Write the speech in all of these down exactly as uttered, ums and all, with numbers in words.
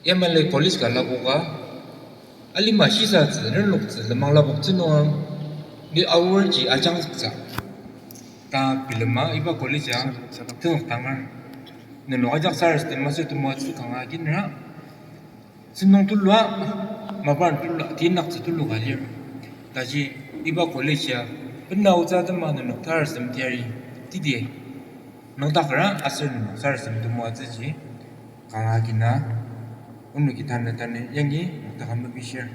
Yamai college ka lapoka, alima shisatsü, renloktsü, lenmang lapoktsü nunga, ni aorji ajangzüktsü ta bilema iba college-a tenok tangar. Nenok ajak sarasadem masü temoatsü kanga kinra. Sentong tulua, mapang tulua, tinaktsü tulu ka lir. Taji iba college-a, bena otsü atema nenok sarasadem teyari, titi nüngdakra aser nenok sarasadem temoatsüji kanga kina, onoki tanü tanü yangi nokdaka mepishir.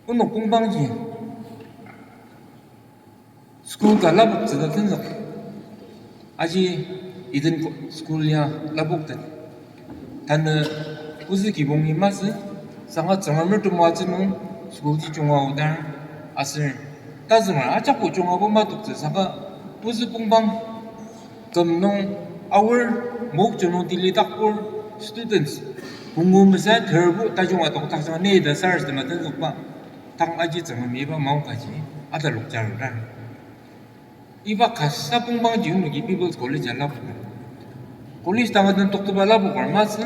Onok pongpangji school ka lapoktsü ta tenzük. Aji Eden ko-, school ya lapoktet. Tanü ozü kibongi masü, saka Tsüngremer temoatsü nung school ji junga odar aser tazünger ajak o jungabo matoktsü saka ozü pongpang küm nung aor Mokokchung nung tili takpur students pungu mesa terbo tajung adok takjang ni ta sarasadema tenzükba tang aji Tsüngremi iba maongkaji atalok jarudar. Iba kasa pongpangji onoki People's College-a lapoker. College tanga den toktepa lapoker masü,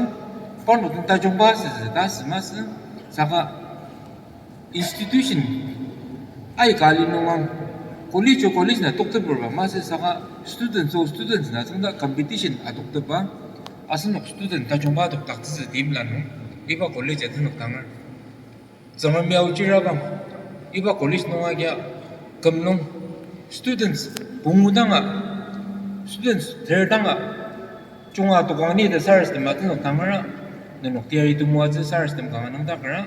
parnok den tajungba asütsü ta asü masü, saka institution aika ali nungang college o college na tokteperba masü saka students o students na tsüngda competition adoktepa asenok student tajungba adokdaktsütsü timla nung iba college-a tenok tangar. Tsüngremi aochirabang, iba college nung agia küm nung students pungu danga, students ter danga junga tokang ni ta sarasadema tenok tangara, nenok teyari temoatsü sarasadem kanga nüngdakra.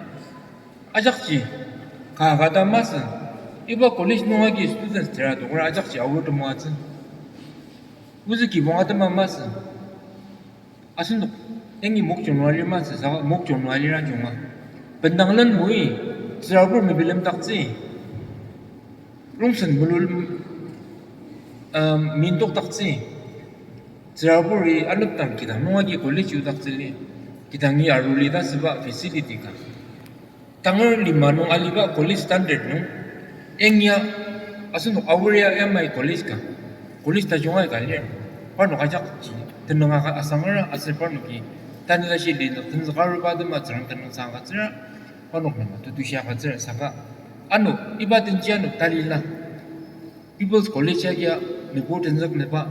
Ajakji ka ka ta masü, iba college nung agi students tera tokra ajakji aor temoatsü. Ozü kibong atema masü. Asenok, yangi Mokokchung nung alir masü saka Mokokchung nung alira junga. Bendanglen moi, tsürabur mebilemdaktsü. Rongsen melul, um, mindokdaktsü. Tsüraburi anepdang kidang nung agi college yudaktsü li. Kidangi aruli ta süba facility ka. Tangar lima nung aliba college standard nung, yangi ya, asenok aor ya yamai college ka, college tajung aika lir, parnok ajakji tenüng aka asangara aser parnoki tanü tashi linük tenzüka aruba atema Tsüngrem tenüngsang agütsüra, parnok nem tetushi agütsüra saka, ano iba denji ano talila People's College agia nübur tenzüknüba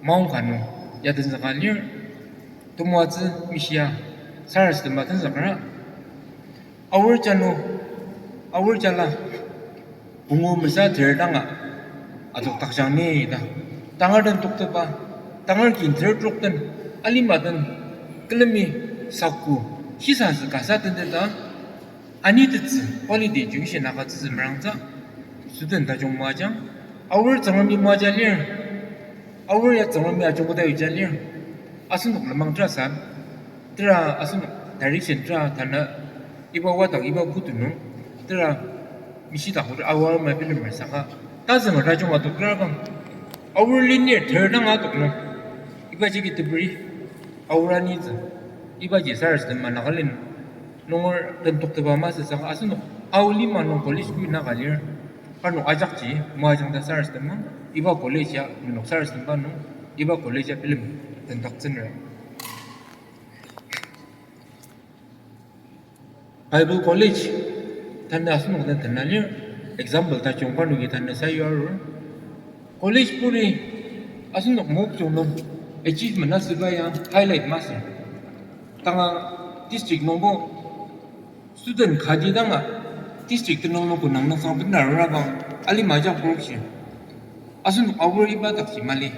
maong ka nung ya tenzüka lir, temoatsü mishia sarasadema tenzükra. Aor jano, aor jala, pungu mesa ter danga adokdakjang ni ta. Tangar den toktepa, tangar kin ter trok den, alima den, külemi saku, shisasü kasa tenteta, anitettsü quality education agütsütsü merangtsü, student tajung moajang, aor Tsüngremi moaja lir, aor ya Tsüngremi ajungkoda yuja lir, asenok lenmang tera sa, tera asenok direction tera tanü, iba wadak iba putu nung, tera mishidak aor ama bilemer saka, tazünger tajung adokra bang, aor linear ter dang adok nung, iba jagi teburi, aor anitsü, ibaji sarasadema Nagaland nunger tentoktepa masü saka asenok ao lima nung college kui naka lir, parnok ajakji moajang ta sarasadema, iba college ya nenok sarasademba nung, iba college ya bilemer tendaktsünra. Bible College, tanü asenok den tena lir, example tajung parnoki tanü sayu arur. College puri asenok Mokokchung nung achievement asüba ya highlight masü. Tanga district nungbo student kati danga district tenüng nung konang nüngsang bena arurabang alima ajak purokshi. Asenok aor iba dakji mali.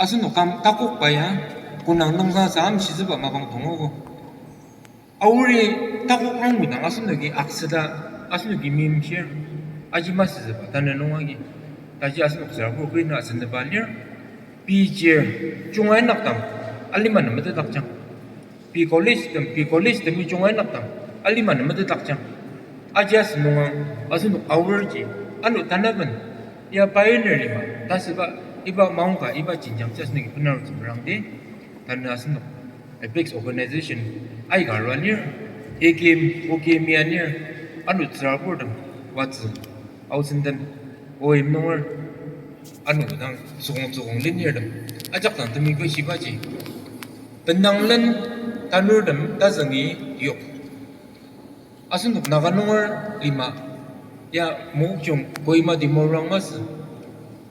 Asenok kam takokba ya konang nüngsang sa amshitsüba mapang tongogo. Aori takok angudang asenoki aksüta, asenoki meimshir, aji masütsüba tanü nung agi. Taji asenok tsürabur kuri nung asünüba lir, pei chir, junga inakdang, alima nem metetdakjang. Pei college tem, pei college temi junga inakdang, alima nem metetdakjang. Aji asünungang, asenok aorji, ano tanaben, ya pioneer lima, tasüba, iba maongka, iba jenjang ji asenoki benarutsü merangdi, tanü asenok apex organization aika arua lir, A K M, O K M ya lir, ano tsüraburtem watsü, Ao Senden, O M nunger, ano dang tsükong tsükong lenirtem ajak dang temeim shibaji. Bendanglen tanurtem tazüngi yok. Asenok Naga nunger lima, ya Mokokchung, Kohima, Dimapur ang masü.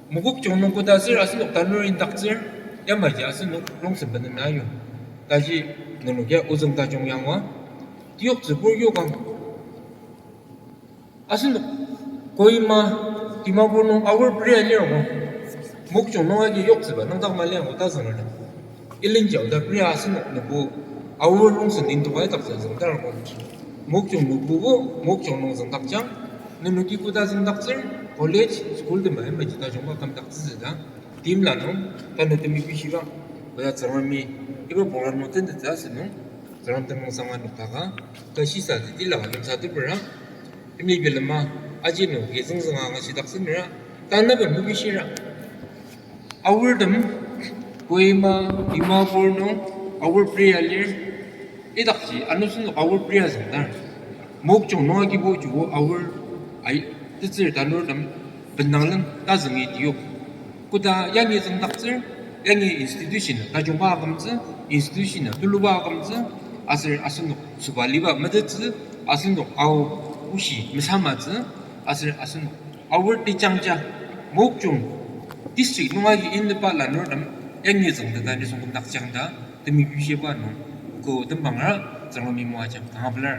Mokokchung nung koda aser asenok tanur indaktsür, yamaji asenok rongsen benena yong. Taji nenok ya ozüng tajung yangwa, tiyoktsübur yokang. Asenok Kohima, Dimapur nung Aor peria lir angu. Mokokchung nung agi yoktsüba nüngdak mali angu ta züngertem. Ilinji oda peria asenok nübu Aor rongsen indok aidaktsü züngdar angu. Mokokchung nübubo Mokokchung nung züngdakjang, nenoki koda züngdaktsür, college, school tema yamaji tajungba kümdaktsütsü ta timla nung, tanü temi bishiba, oda Tsüngremi iba program nung tentettsü asünung, Tsüngrem tenüngsanga noktaka, ta shisa teti laka lemsatepera, imli bilema, aji nung kezüngzünga angashidaktsünera, tanaben mebishira. Aortem, Kohima, Dimapur nung, Aor peria lir, idakji ano asenok Aor peria züngdar. Mokokchung nung agibo joko Aor, ai, tetsür tanurtem, bendanglen tazüngi tiyok. Koda yangi züngdaktsür, yangi institution tajungba akümtsü, institution tuluba akümtsü, aser asenok sobaliba metettsü, asenok Ao oshi mesamatsü, aser asenok Aor tejangja, Mokokchung district nung agi inlepa lanurtem, yangi züngteta nisung kümdakjang ta, temi bishiba nung, ko tembangra, Tsüngremi moajang, kanga pelar.